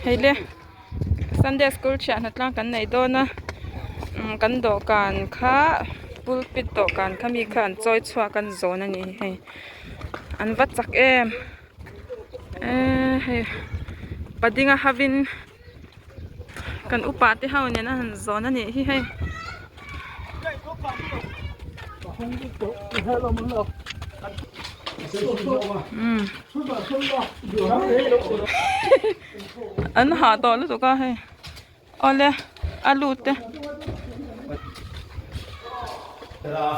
Hei le Sunday school thiah hnatlang kan nei dawn a kan dawhkan kha pulpit dawhkan kha mi kha an chawi chhuak an zawn a ni hei an va chak em eee hei padinga hovin kan upa te ho nen a han zawn a nih hi hei. An hah tawh lutuk a hei awle a lut te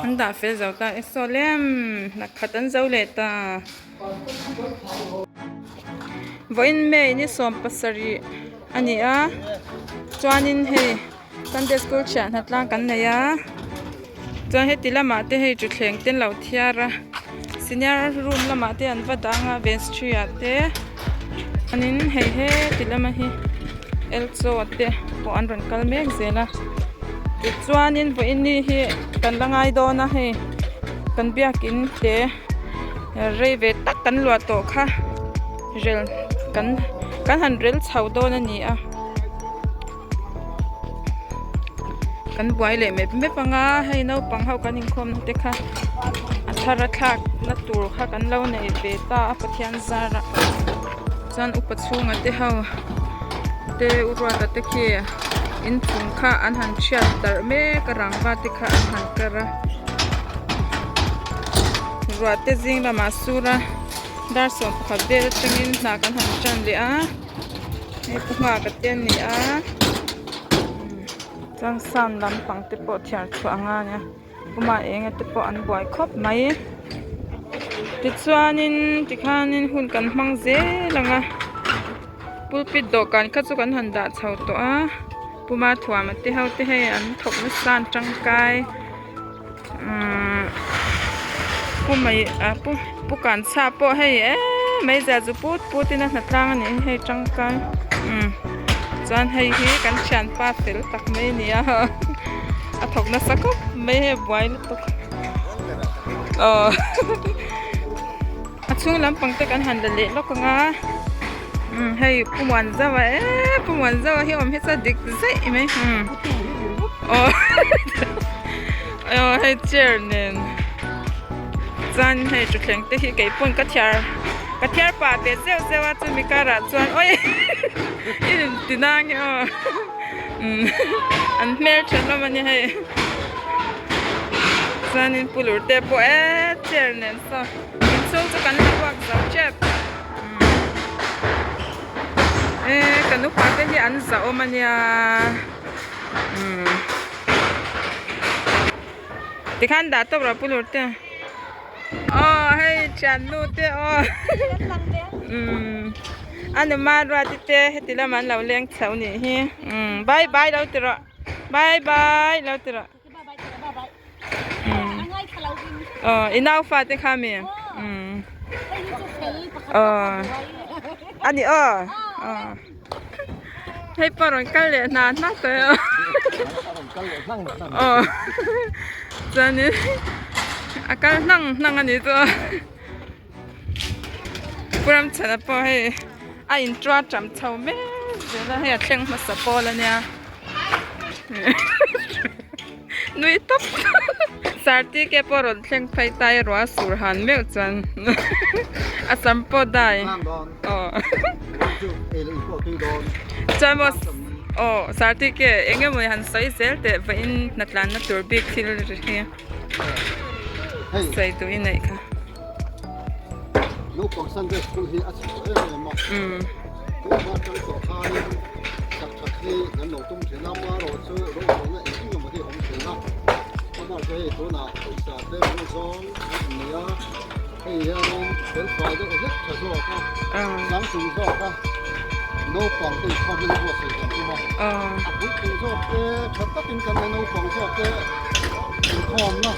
an dah fel zo ta e saw lem hnakhat an zo leh ta vawiin May ni 17 a ni a chuanin hei. Sunday school chhiah hnatlang kan nei a chuan heti lamah te hei thutthleng te an lo thiar a senior room lamah te an va dang a vestry ah te chuanin hei heti lama hi elchaw te pawh an rawn kal mek zel a tichuanin vawiin ni hi kan la ngai dawn a hei kan biakin te rei ve tak kan luah tawh kha rel kan kan han rel chho dawn a ni a. Kan buai leh mep mep anga hei naupang ho kan inkhawm na te kha a thar a thlak na tur kha kan lo nei ve ta a Pathian zar ah chuan upa chhunga te ho te u Ruata te khi inchung kha an han chhiat darh mek a rangva te kha an han kar a ruah te zing lamah a sur a dar 11 vel atangin hna kan han tan leh a. Hei pu nghak a te a ni a chuan sound lampang te pawh thiar chhuah a ngai a puma eng a te pawh an buai khawp mai tichuanin tikhanin hun kan hmang zel ang a pulpit dawhkan kha chu kan han dah chho tawh a puma thuam a te ho te hei an thawk nasa an tangkai umm pu mai ah pu pu kanchha pawh hei eee meizial chu put put in a hnatlang a nih hi hei tangkai umm chuan hei hi kan thianpa fel tak mai a ni a a thawk nasa khawp mai hei a buai lutuk aw a chhung lampang te kan han la leh lawk ang a umm hei pu Muanzaua eee pu Muanzaua hi awm hi chuan dik zaih mai umm aw aw hei chair nen chuan hei thutthleng te hi kei pawn ka thiar ka thiar pah ve zeuh zeuh a chumi karah chuan awi i inti nang e aw umm an hmeltha hlawm a ni hei chuanin pu lur te pawh eee chair nen saw inchhung chu kan la ruak zo tep. Eee kan upa te hi an zahawm a nia umm tikhan dah tawp rawh pu lur te aw hei thiannu te aw umm a numa ruati te heti lamah an lo leng chho nih hi umm bye bye lo ti rawh bye bye lo ti rawh. Aw i nau fa te kha mi aw a ni aw aw hei pawh rawn kal leh hna hna tawh e aw chuanin a kal hnang hnang a ni chu Pu Ramchhana pawh hei a intuar tam chho mek zel a hei a thleng hmasa pawl a nia nui tawp sartike pawh rawn thleng phei ta e ruah a sur han meuh chuan a sam pawh dai aw chuan maw aw sartike eng emaw han sawi zel teh vawiin hnatlanna tur bik thil hi. Sawi duh i neih kha. Naupang Sunday school hi a chhe tawh em em a. Tun hma atang tawh khanin sak that hi kan lo tum thin a, amaherawh chu rohawlna eng eng emaw hi a awm thin a. Amaherawhchu hei tunah pawisa te hmang zawng an innei a, hei hianin felfai deuh hlek tha zawk a, sangchung zawk a, naupang te inkhawm hian a buatsaih kan tum a. A puitling zawk te tha takin kan nei naupang zawk te inkhawmna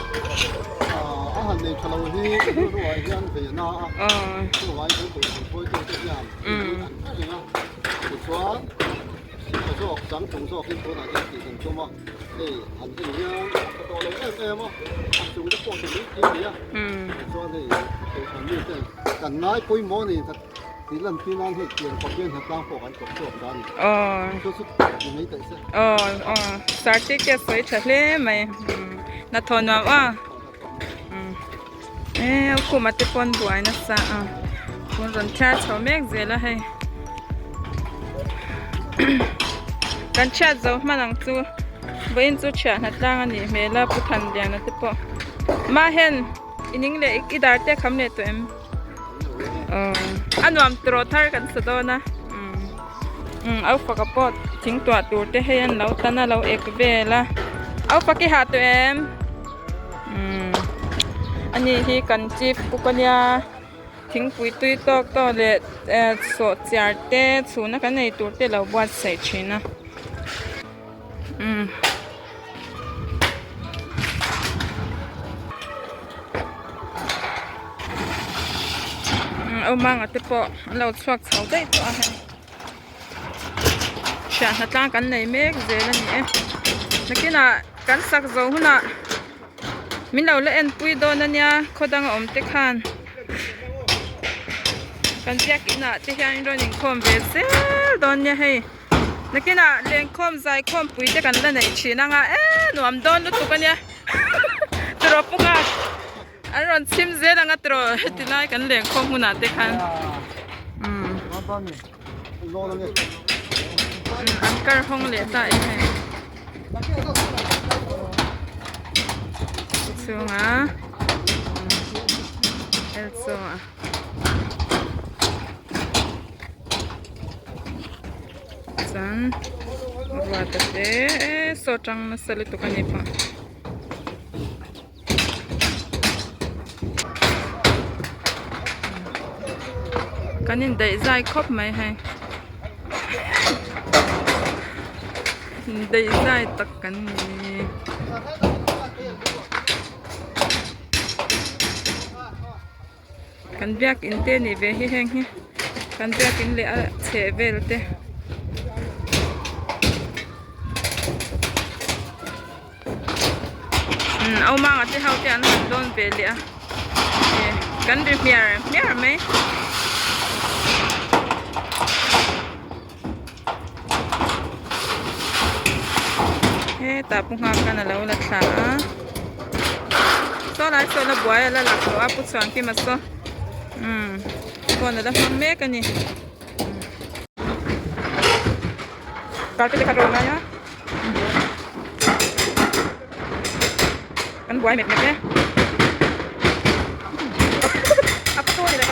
a han nei tha lo hi rilruah hian ve na a, chuvangin kan kohhran hruaitute hian an hre reng a, tichuan tha zawk changtlung zawkin tunah hian tih kan tum a, hei han en hian a tha tawh lo em em a, a chung te pawh chu mai thei a ni a, tichuan hei kohhran miten kan ngai pawimawh a ni. Tih lan tir nan hei tiang kawp hian hnatlang pawh kan kawp chhuak ta a ni. Chu chu ti mai taih se. Aw aw certificate sawi tha hle mai. Hnathawh nuam a. E khuma te pawn buai nasa a. Phone rawn thiar chho mek zel a hei. Kan chhiat zo hman ang chu. Vawiin chu chhiah hnatlang a nih hmel a Pu Thanliana te pawh. Mahen i ning leh i dar te a kham leh tawh em? A nuam tawh thar kan sa dawn a umm au faka pawh thing tuah tur te hei an lo tan a lo ek vel a au fak i hah tawh em umm ani hi kan chief cook ania thingpui tui tawk tawk leh eh sawh chiar te chhuna kan ei tur te a lo buatsaih thin a umm. Awmanga te pawh an lo chhuak chho daih tawh a hei hriatna tlang kan nei mek zel a ni e nakinah kan sak zo hunah min lo la enpui dawn a nia khaw danga awm te khan kan biak inah te hian rawn inkhawm ve zel dawn nia hei. Nakinah lengkhawm zaikhawm pui te kan la neih thin anga eee nuam dawn lutuk ania tiraw puk a an rawn chhim zel anga tiraw heti lai kan lengkhawm hunah te khan umm an kar hawng leh ta e hei chhunga chhunga. Chuan ruata te saw tang nasa lutuk a ni pawh. Kan indaih zai khawp mai hei. Indaih zai tak kan ni. Kan biakin te nih ve hi heng hi kan biakin leh a chheh vel te umm awmanga te ho te an han dawn ve leh a kan ri hmiar hmiar mai. Hetah pu nghak khan alo la thla a saw lai saw la buai a la lak tawh a pu chhuangkima saw umm phone ala hmang mek a ni carpet te kha rawh lai a kan buai mek mek e a pu ni leh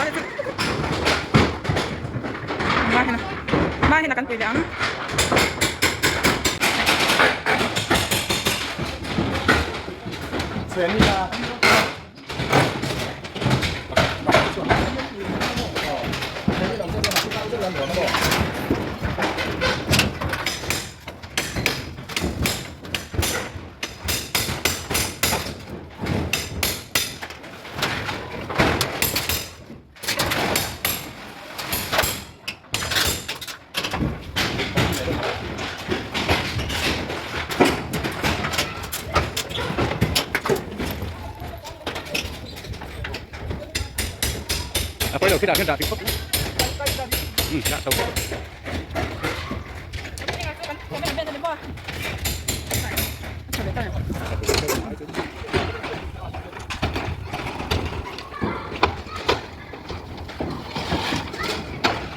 ma hena kan pui leh ang.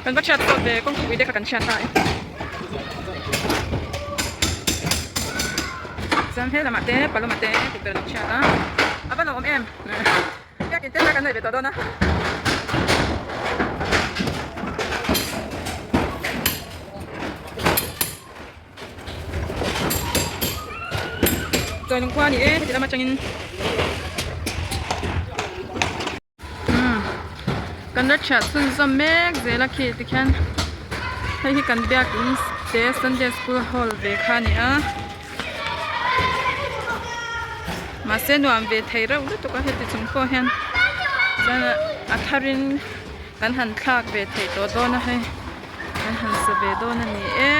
Kan va chhiat tawh ve kawngpui te kha kan chhiat ta e. Chuan he lamah te palawmah te tukverh an chhiat a a va lawm em. Biakin te kan nei ve tawh dawn a. Chawi lung khua a ni e heti lam atangin umm kan la thiah chhunzawm mek zel a khi tikhian hei hi kan biakin te Sunday school hall ve kha a ni a. Mahse nuam ve thei reuh lutuk a heti chung pawh hian chuan a tharin kan han thlak ve theih tawh dawn a hei kan han sa ve dawn a ni e.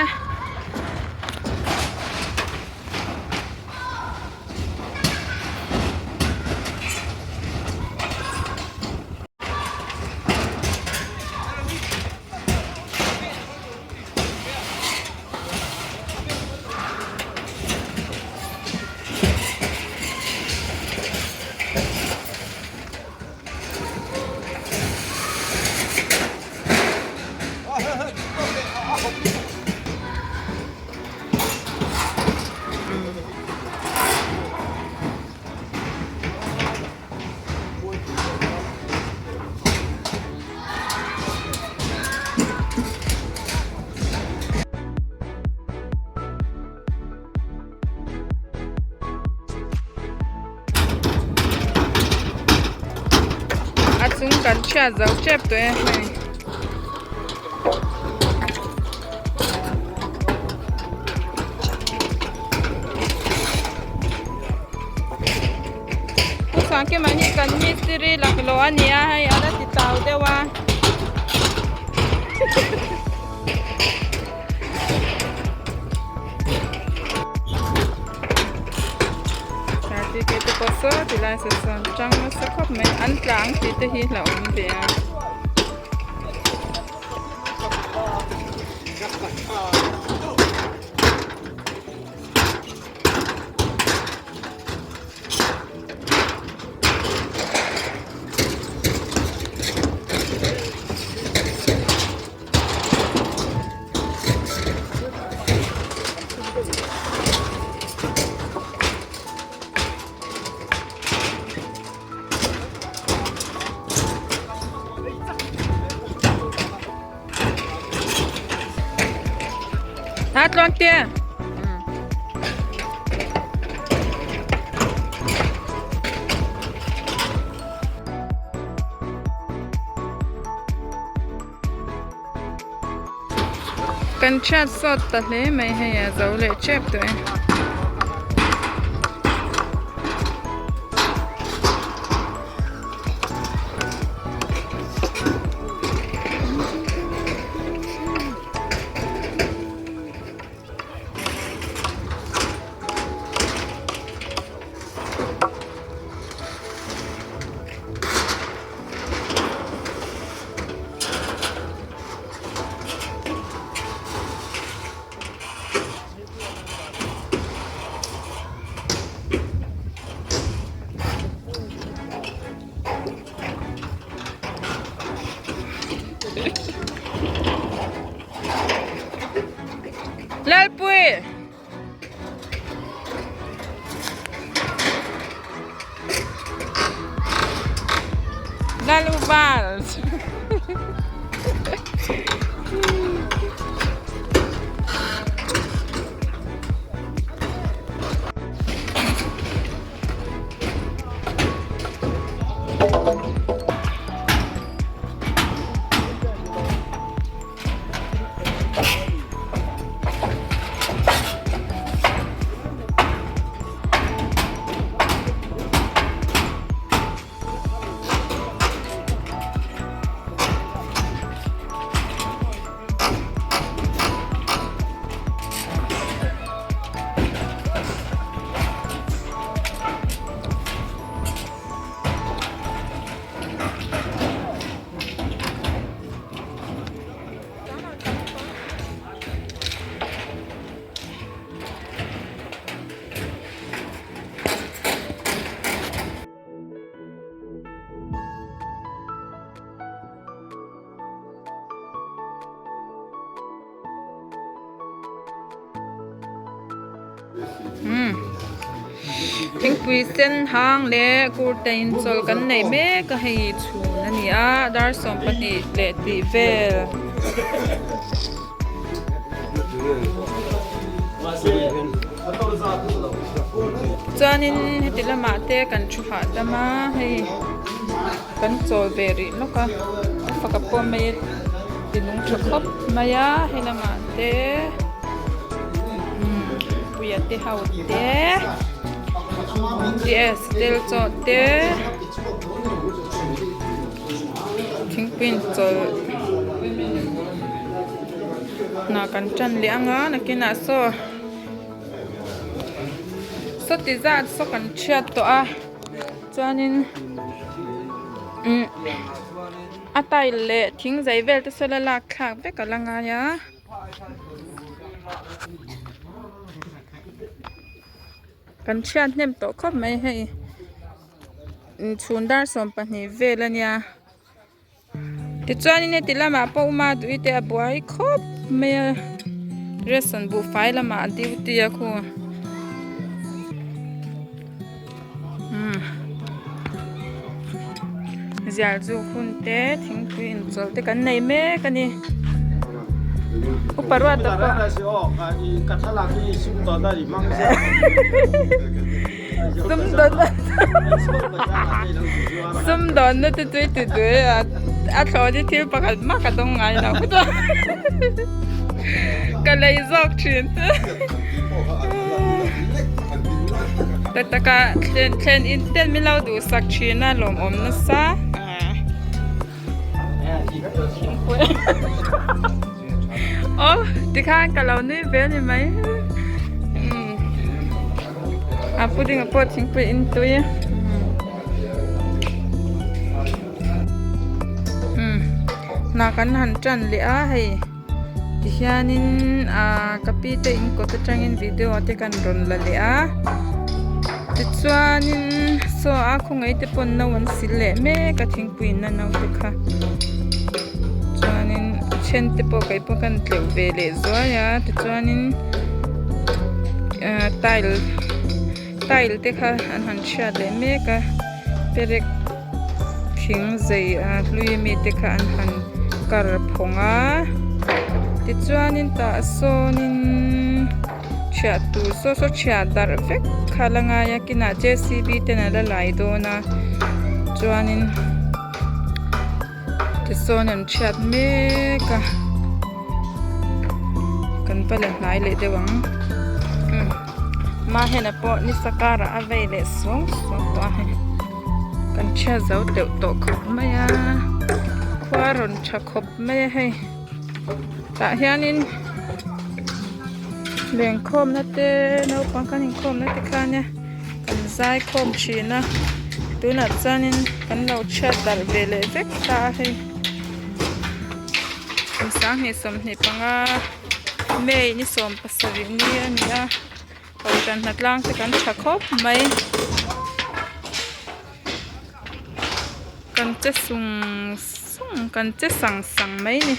A chung kan hriat zo tep tawh e hei. Pu Sangkima hi kan mistiri laklawh a ni a hei a la ti tau deuh a. Certificate te pawh saw ti lai se sawn tang nasa khawp mai an tlang tih te hi hlauhawm ve a. A tluang te. Kan chhiat sawt ta hle mai hei a zo leh tep tawh e. Lalpui! Laluval! Thingpui sen hang leh kurta in chawl kan nei mek a hei chhun a ni a dar 12 leh tih vel. Chuanin heti lamah te kan thu hahdam a hei kan chawl ve rih lawk a a faka pawh mai ti nung tha khawp mai a he lamah te umm puia te ho te ts tel chaw te thingpui in chawlh hna kan tan leh anga nakinah saw sawti zat saw kan thiat tawh a chuanin umm a tile leh thing zai vel te saw la lak thlak vek a la ngai a. Kan thiat hnem tawh khawp mai hei chhun dar 12 vel a nia tichuanin heti lamah pawh uma duh i te a buai khawp. mai a ration buhfai lamah a duty a khu umm zial zuk hun te thingpui inchawlh te kan nei mek a ni upa ruata pawh sumdawnna te chu i ti duai a a thlawh hi thil pakhat mah ka dawng ngai lo ka lei zawk thin tak taka thlen thlen in ten min lo duhsak thin a lawmawm nasa aw tikhan ka lo nui ve a ni mai a pudding ah pawh thingpui in tui a hna kan han tan leh a hei tihianin ah ka pi te in kawt atangin video te kan rawn la leh a tichuanin saw a khawngaih te pawn no an sil leh mek a thingpui in na no te kha chuanin a then te pawh kei pawh ka tleuh ve leh zuai a tichuanin ah tile tile te kha an han chhiat leh mek a perek thing zei a hlui ami te kha an han kar phawng a tichuanin tah sawnin chhiah tur saw saw chhiah darh vek kha la ngai a kinah j c b ten a la lai dawn a chuanin tisawn an chhiat mek a kan va la hnai leh deuh ang mahena pawh nisa karah a vei leh suau suau tawh a hei kan chhiat zo deuh tawh khawp mai a khua rawn tha khawp mai a hei tah hianin lengkhawmna te naupang kan inkhawmna te khan e kan zai khawm thin a tunah chuanin kan lo chhiat darh ve leh vek ta a hei kum sanghnih 25 May ni 17 ni a ni a kohhran hnatlang te kan tha khawp mai kan che sung sung kan che sang sang mai ni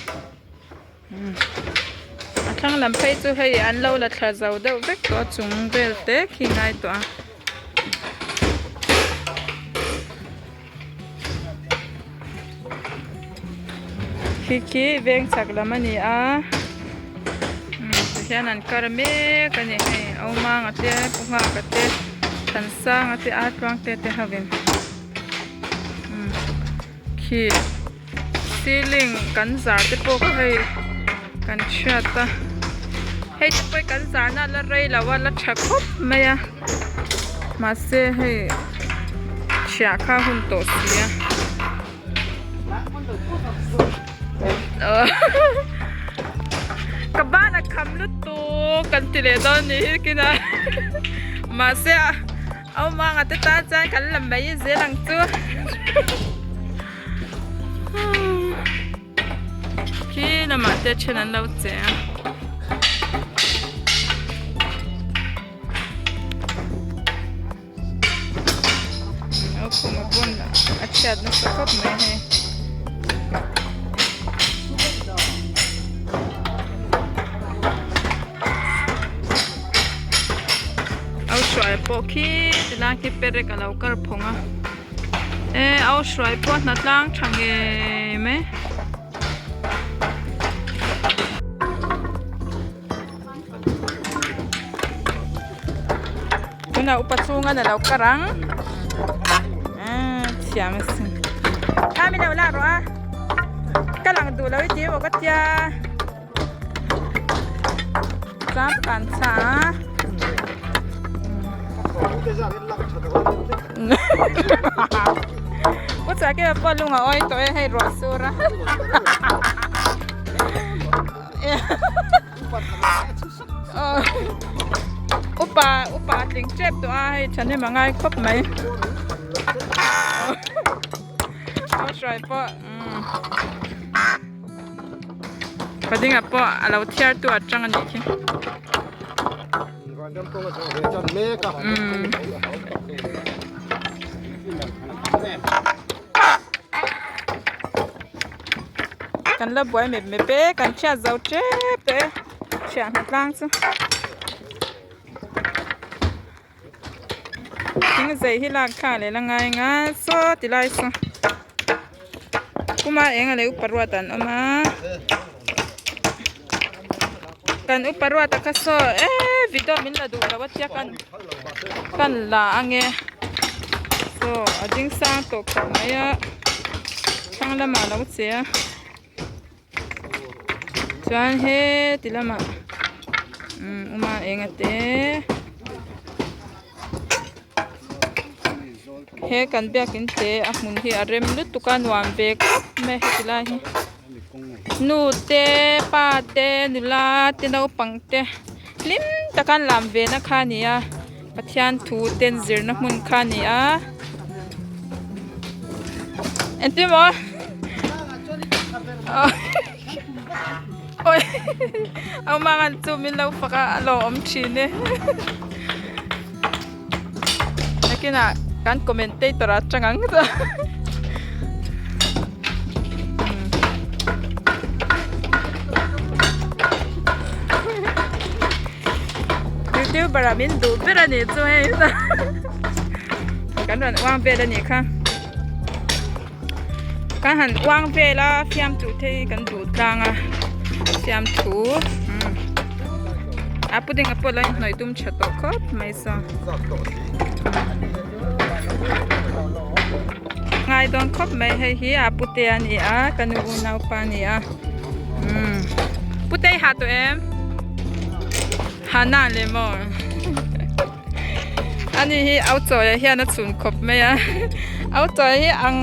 a thlang lam phei chu hei an lo la thla zo deuh vek tawh a chung vel te khi ngai tawh a. Khi khi veng chhak lam a ni a tihian an kar mek a ni hei Aumanga te Pu Nghaka te Thansanga te Atluangte te ho in khi ceiling kan zar te pawh kha hei kan hriat a hei te pawh hi kan zar na la rei lo a la tha khawp mai a mahse hei chhiah kha a hun tawh si a ka ban a kham lutuk kan ti leh dawn ni hi kinah mahse a. Aumanga te tan chuan kan la mai zel ang chu. Khi lamah te then an lo che a. Au khuma pawn a chhiat nasa khawp mai hei. Au hruai pawh khi tilai khi perek a lo kal phawng a e au hruai pawh hna tlang tha ngei mai. Tunah upa chhunga na lo kar ang thiam asin a min lo lak rawh a ka lang duh lo i ti emaw ka tia. Tlang kan chha a. Pu chah ke pawh lung a awi tawh e hei ruah sur a. Upa upa tling tep tawh a hei thahnem a ngai khawp mai. Aw hruai pawh. Padinga pawh a lo thiar tu atang a nih khi. Kan la buai mep mep e kan hriat zo tep tawh e thianghna tlang chu. Thing zei hi lak thla leh la ngai nga saw ti lai saw kuma eng a leh upa ruat an awm a kan upa ruat a kha saw eee video min la duh lo a tia kan kan la ange saw a ding sang tawh khawp mai a thlang lamah a lo che a. Chuan heti lamah umm uma enga te he kan biakin te a hmun hi a rem lutuk a nuam ve khawp mai a heti lai hi nu te pa te nula te naupang te hlim taka an lam ve na kha a ni a Pathian thu te an zirna hmun kha a ni a engtin maw awi awmang an chu min lo fak a a lawmawm thin e nakinah kan commentator ah tang ang youtuber ah min duh ber a nih chu hei kan rawn uang vel a nih kha kan han uang vel a fiamthu te hi kan duh tlang a fiamthu a pudding a pawh lo inhnawih tum tha tawh khawp mai saw ngai dawn khawp mai hei hi a pute a ni a ka nu unaupa a ni a umm pute i ha tawh em ha na le maw ani hi au chawi ah hian a chhun khawp mai a au chawi hi ang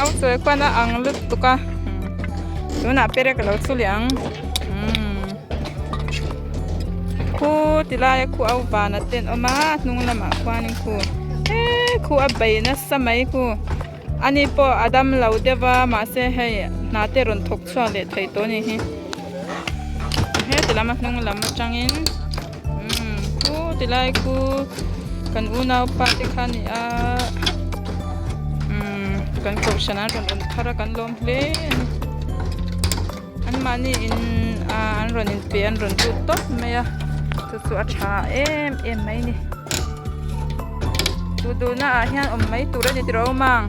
au chawi khuan a ang lutuk a tunah perek a lo chu leh ang umm khu ti lai a khu au van a te an awm a a hnung lamah khuanin khu he khu a bei nasa mai khu ani pawh a dam lo deuh a mahse hei hna te rawn thawk chhuak leh thei tawh a ni hi heti lam a hnung lam atangin umm khu ti lai khu kan unaupa te kha a ni a umm kan kohhran an rawn awm thar a kan lawm hle a ni anmahni in ah an rawn inpe an rawn lut tawp mai a chu chu a tha em em mai a ni duh duh na ah hian awm mai tur a ni tiraw mang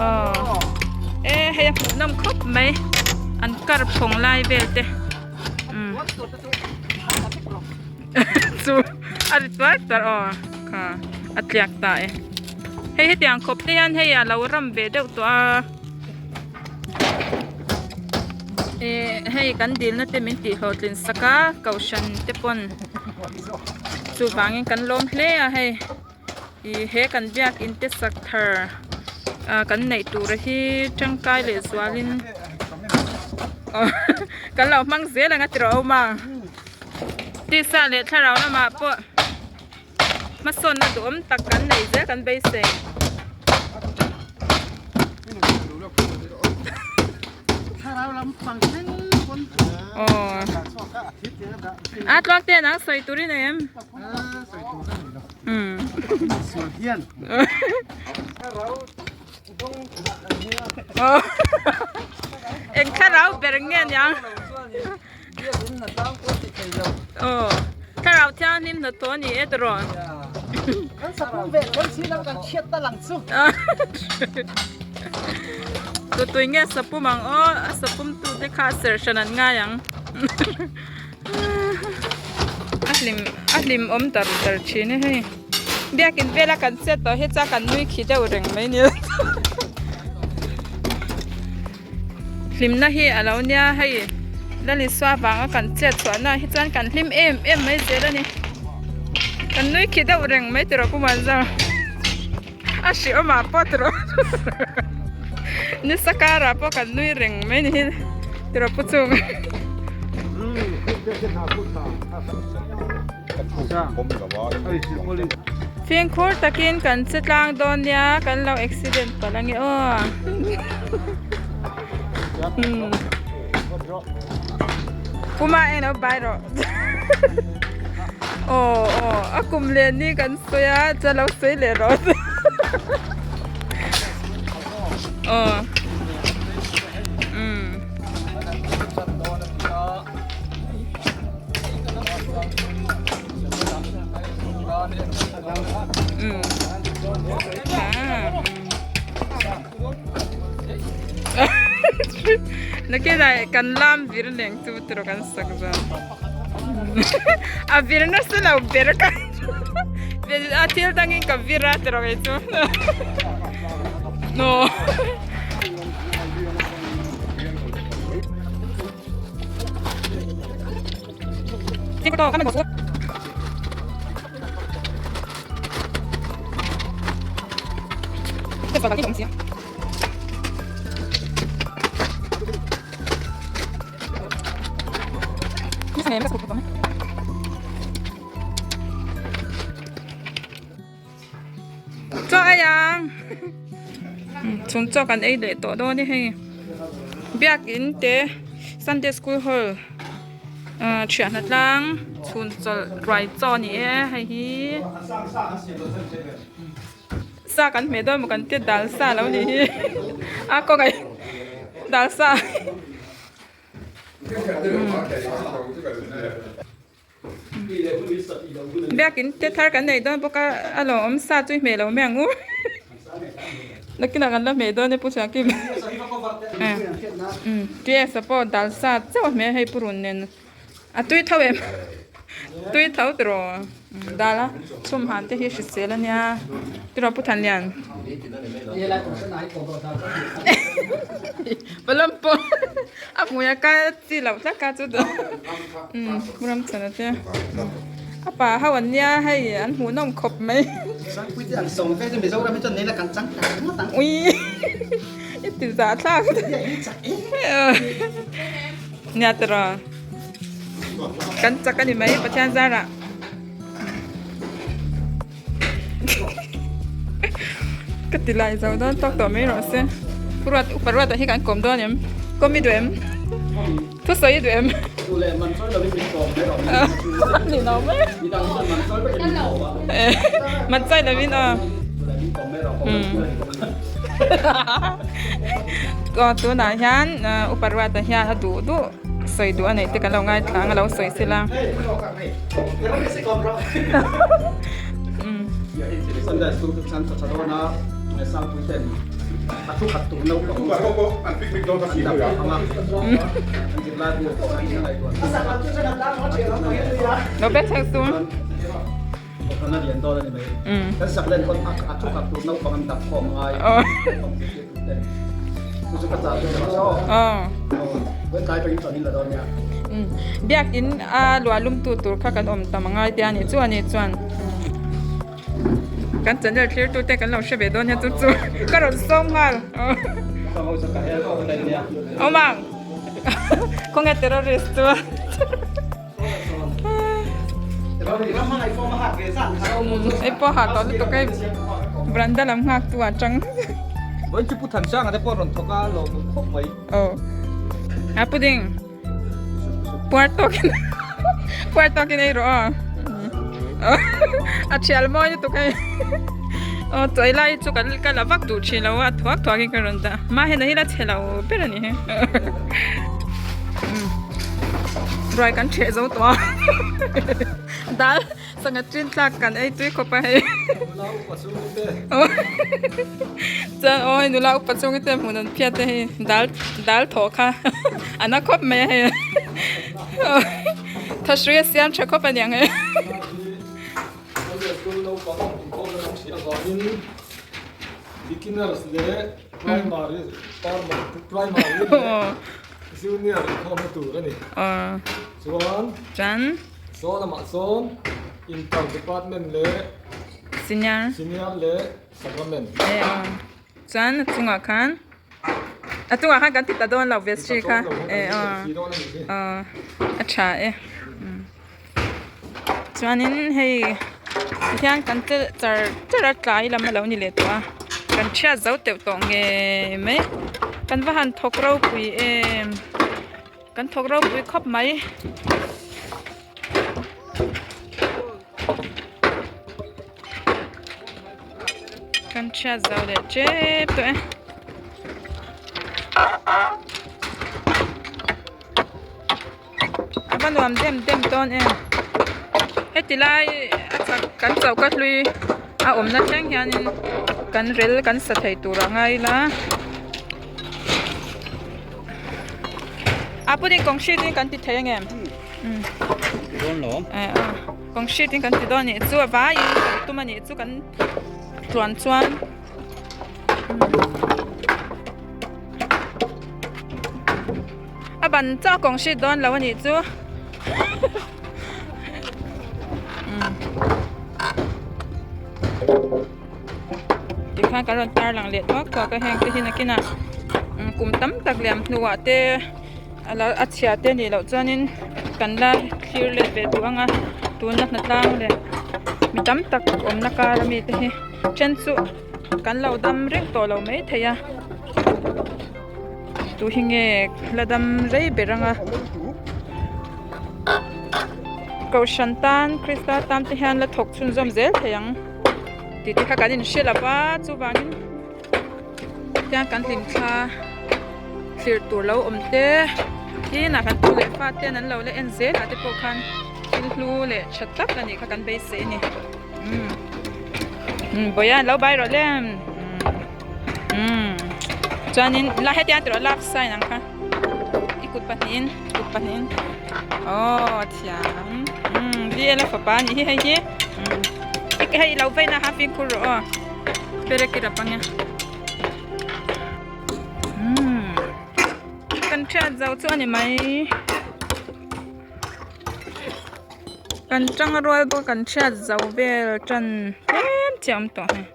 aw e hei a hmuh nawm khawp mai an kar phawng lai vel te umm chu a ri tuar tuar aw kha a tliak ta e hei hetiang khawp te hian hei a lo ram ve deuh tawh a eh hei kan dilna te min tih hlawhtlin sak a kohhran te pawn chuvangin kan lawm hle a hei ih he kan biakin te sak thar ah kan neih tur hi tangkai leh zualin kan lo hmang zel ang a ti rawh awm a tisa leh thlarau lamah pawh. Hmasawnna duhawm tak kan nei zel kan beisei. Aw. A tluang te nang sawi tur i nei em? Umm. Eng thlarau ber nge niang? Aw thlarau thianghlim hnathawh a ni e tawh rawh. Kan sapum ve kan si lo kan chhiat ta lang chu. Tutui nge sapum ang aw a sapum tu te kha a serh hran an ngai ang. A hlim a hlim awm dar dar thin e hei. Biakin vela kan chet tawh hi chuan kan nui khi deuh reng mai ni. Hlimna hi a lo nia hei Lalisua vanga kan chet chhuahna hi chuan kan hlim em em mai zel a ni. Kan nui khi deuh reng mai tiraw Pu Manzar a hriawmah pawh tiraw nisa karah pawh kan nui reng mai ni hi tiraw Pu Chung. Fimkhur takin kan che tlang dawn nia kan lo accident palh ange aw. Puma eng lo bai rawh. Aw aw a kum len ni kan sawi a chuan lo sawi leh rawh. Aw. Umm. Umm. Nakinah kan lam vir leng chu tiraw kan sak zan. A vir nasa lo ber ka a thil dangin ka vir a tiraw kei chu. No. Chaw ei ang chhun chaw kan ei leh tawh dawn a ni hei biakin te sunday school hall ah thiahna tlang chhun chawlh ruai chaw a ni e hei hi. Sa kan hmeh dawn maw kan tia dal sa lo nih hi a kawngah dal sa biakin te thar kan nei dawn bawk a a lo awm sa chu i hmeh lo mai ang u nakinah kan la hmeh dawn e pu Chhuankim ts ah pawh dal sa chauh a hmeh a hei purun nen. A tui tho em? Tui tho tiraw? Dal a chhum han te hi hrisel a nia tiraw Pu Thanlian? Palam pawh a hmui a kai a chi loh tlat ka chu umm Ramchhana te a pa ho an nia hei an hmuhnawm khawp mai ui i ti zah thlak Nia tiraw kan chak a ni mai Pathian zarah ka ti lai zo dawn tawk tawh mai rawh se ruat upa ruat ah hi kan kawm dawn em kawm i duh em thusawi i duh em ni lo mai man chawi lovin aw Aw tunah hian upa ruata hian a duh duh sawi duh a neih te kan lo ngaithla ang a lo sawi sela. Lo bet chhang su. Kohhran a lian dawn a ni mai. Kan sak len pawn a thu khat tur naupang an dap khawm ngai. Naupang zirtir tur ten. Chu chu ka chah dawn a aw. Vawi tlai pawhin chuan in la dawn nia. Biakin a luah lum tu tur kha kan awm tam angai te a nih chu a nih chuan kan channel thlir tu te kan lo hre ve dawn nia chu chu ka rawn sawm nghal. Awm ang. Khawnge terrorist chu. Hei pawh ha tawh lutuk hei veranda lam nghak tu ah tang Vawiin chu Pu Thansanga te pawh rawn thawk a lo hmu khawp mai. Aw a pudding puar tawkin puar tawkin ei rawh aw a thial mawi lutuk hei aw chawi lai chu kan ka la vak duh thin lo a thuak thuakin ka rawn dah mahena hi la chhe lo ber a ni he. Ruai kan ṭheh zo tawh a dal sangha ṭin tlak kan ei tui khawp a hei chuan aw hei nula upa chhung te hmuh an phiat te hei dal dal thawh kha a na khawp mai a hei thahrui a siam ṭha khawp a niang hei. Beginners leh primary primary leh junior inkhawmna tur a ni. Chuan Chuan saw lamah sawn inter department leh senior senior leh sacrament. Chuan a chungah khan a chungah khan kan ti ta dawn lo vestry kha a tha e. Chuanin hei tihian kan tel char char a tlai lam a lo ni leh tawh a kan chhiat zo teuh tawh ngei mai kan va han thawk ropui em kan thawk ropui khawp mai. Kan chhiat zo leh tep tawh e. A va nuam dem dem dawn em heti lai a chak kan choka hlui a awmna thleng hianin kan rel kan sa thei tur a ngai ila a pudding concrete in kan ti thei ang em concrete in kan ti dawn a nih chu a vaiin kan tum a nih chu kan tluan chuan. A ban chauh kawng hrit dawn lo a nih chu tikhan kan rawn tar lang leh thuak thuak a heng te hi nakinah kum tam tak liam hnuah te a chhia te nih loh chuanin kan la thlir let ve duh ang a tuna hnatlang leh mi tam tak awmna kar ami te hi then chu kan lo dam reng tawh lo mai thei a tu hi nge la dam rei ber ang a kohhran tan krista tan te hian la thawk chhunzawm zel thei ang tih te kha kan inhre lo va chuvangin tiang kan hlim thla thlir tur lo awm te tinah kan tu leh fa ten an lo la en zel ah te pawh khan thil hlu leh tha tak a nih kha kan beisei a ni. Umm Bawiha lo bai rawh le umm chuanin la hetiang tih rawh love sign ang kha i kut pahnihin kut pahnihin aw thiam umm V L a fapa a nih hi hei hi umm hei lo veina kha fimkhur rawh aw perek i rap ang e umm kan hriat zo chu a ni mai. Kan tanga rual pawh kan hriat zo vel tan tlem chiah a awm tawh hei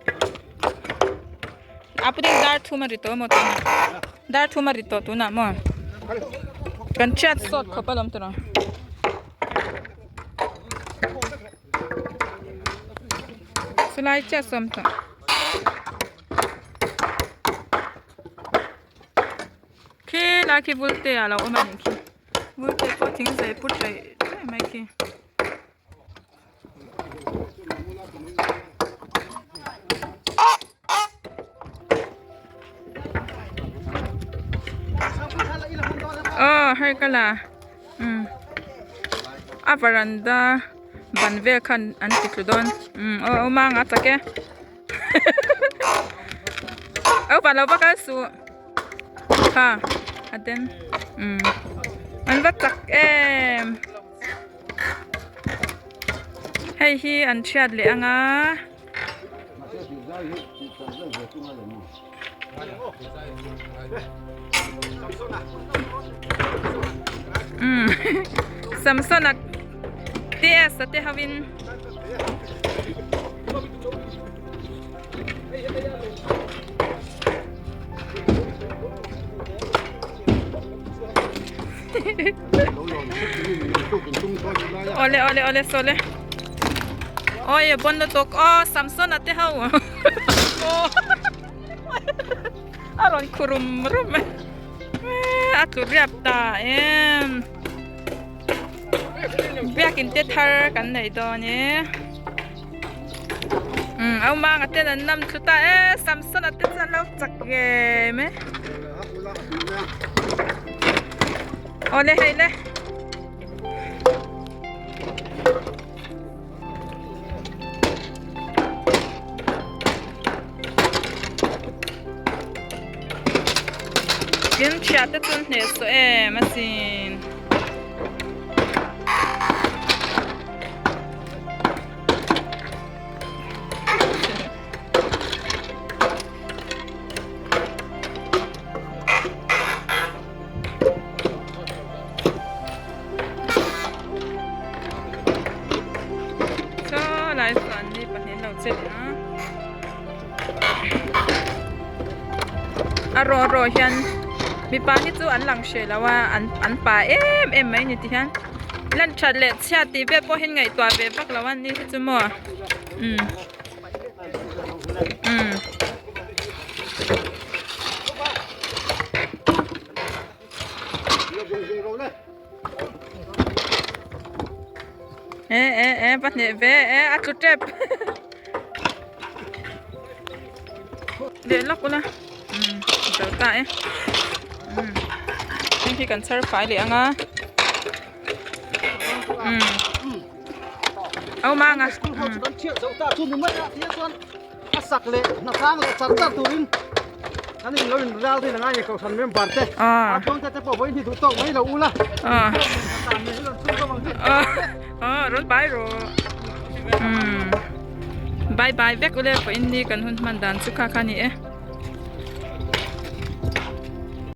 a putting dar thum a ri tawh emaw tunah dar thum a ri tawh tunah maw kan hriat sawt khawp alawm tawh chulai chiah saw awm tawh. Khilai khi vulte a lo awm a nih khi vulte pawh thing zai put raih raih mai khi. Aw hei ka la umm a varanda ban vel khan an ti tlu dawn umm aw awm ang a chak e. Au van lo va kal suh kha a den umm an va chak em hei hi an thiat leh ang a. Umm Samsona TS a te ho in. Ole ole ole sole oi bon na tok o Samson ate ho a rawn khurum rum a tlu riap ta em biakin te thar kan nei dawn e um au manga ten an nam thlu ta e Samson a te chuan lo chak ngei mai awle hei le. Tin thiah te chu hneh saw em asin. Saw lai saw an ni pahnih an lo che leh a a rawh rawh hian mipa hi chu an lang hreh lo a an an pa em em mai ni ti hian lan that leh chhiat tih vel pawh hi ngaihtuah ve vak lo a ni hi chu maw umm umm. E e e va hneh ve e a tlu tep leh lawk ula umm zo ta e. hi kan chhar fai leh ang a umm au mang a School ho chu kan thiat zo ta chu ni mai a tia chuan a sak leh hnatlang leh char char turin kan in lo in ral rin anga ni kohhran member te a tluang te te pawh vawiin hi duh tawk mai lo ula rawn bai rawh umm bye bye vek ule vawiin ni kan hun hman dan chu kha kha a ni e.